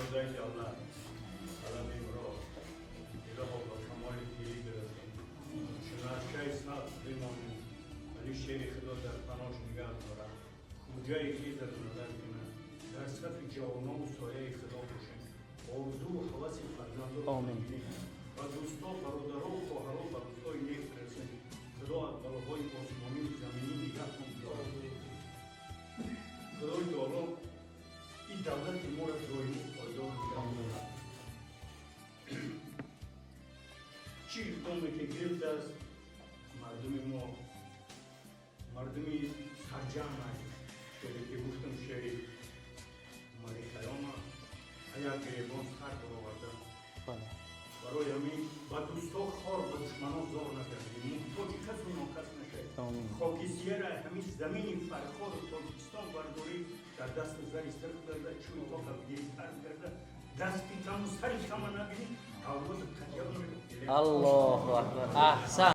Худои давлат, қалами имрӯз, илоҳо, ба камоли пирӣ бирасем, чун аршаи сабз бимонем, вале шери Худо дар панош нигаҳ дорад, куҷаи Хизр назар кунад, дар сафи ҷавонону сояи Худо бошем, орзуву ҳаваси фарзандо Омин. ва дӯсто, бародару хоҳаро ба рӯзҳои нек расем. Худо аз балоҳои осмонию заминӣ нигаҳтон дорад. Худои таоло ин давлати моро доимӣ пойдор нигаҳ дорад. Чӣ иқдоме ки гирифтааст, мардуми мо мардуми сарҷамъ аст. Шере ки гуфтам, шери Умари Хайёма, як гиребон сар бароварда. Барои ҳамин ба дӯсто хор, ба душманон зор накардем, муҳтоҷи касу нокас нашавед. Омин. Хоки сияра ҳамин замини фархору Тоҷикистон бардорӣ, дар дасти зари сирх карда, чӯи тоқа гирифтар карда, дасти каму сари кама набинӣ, авози қадям. Аллоҳу акбар, аҳсан.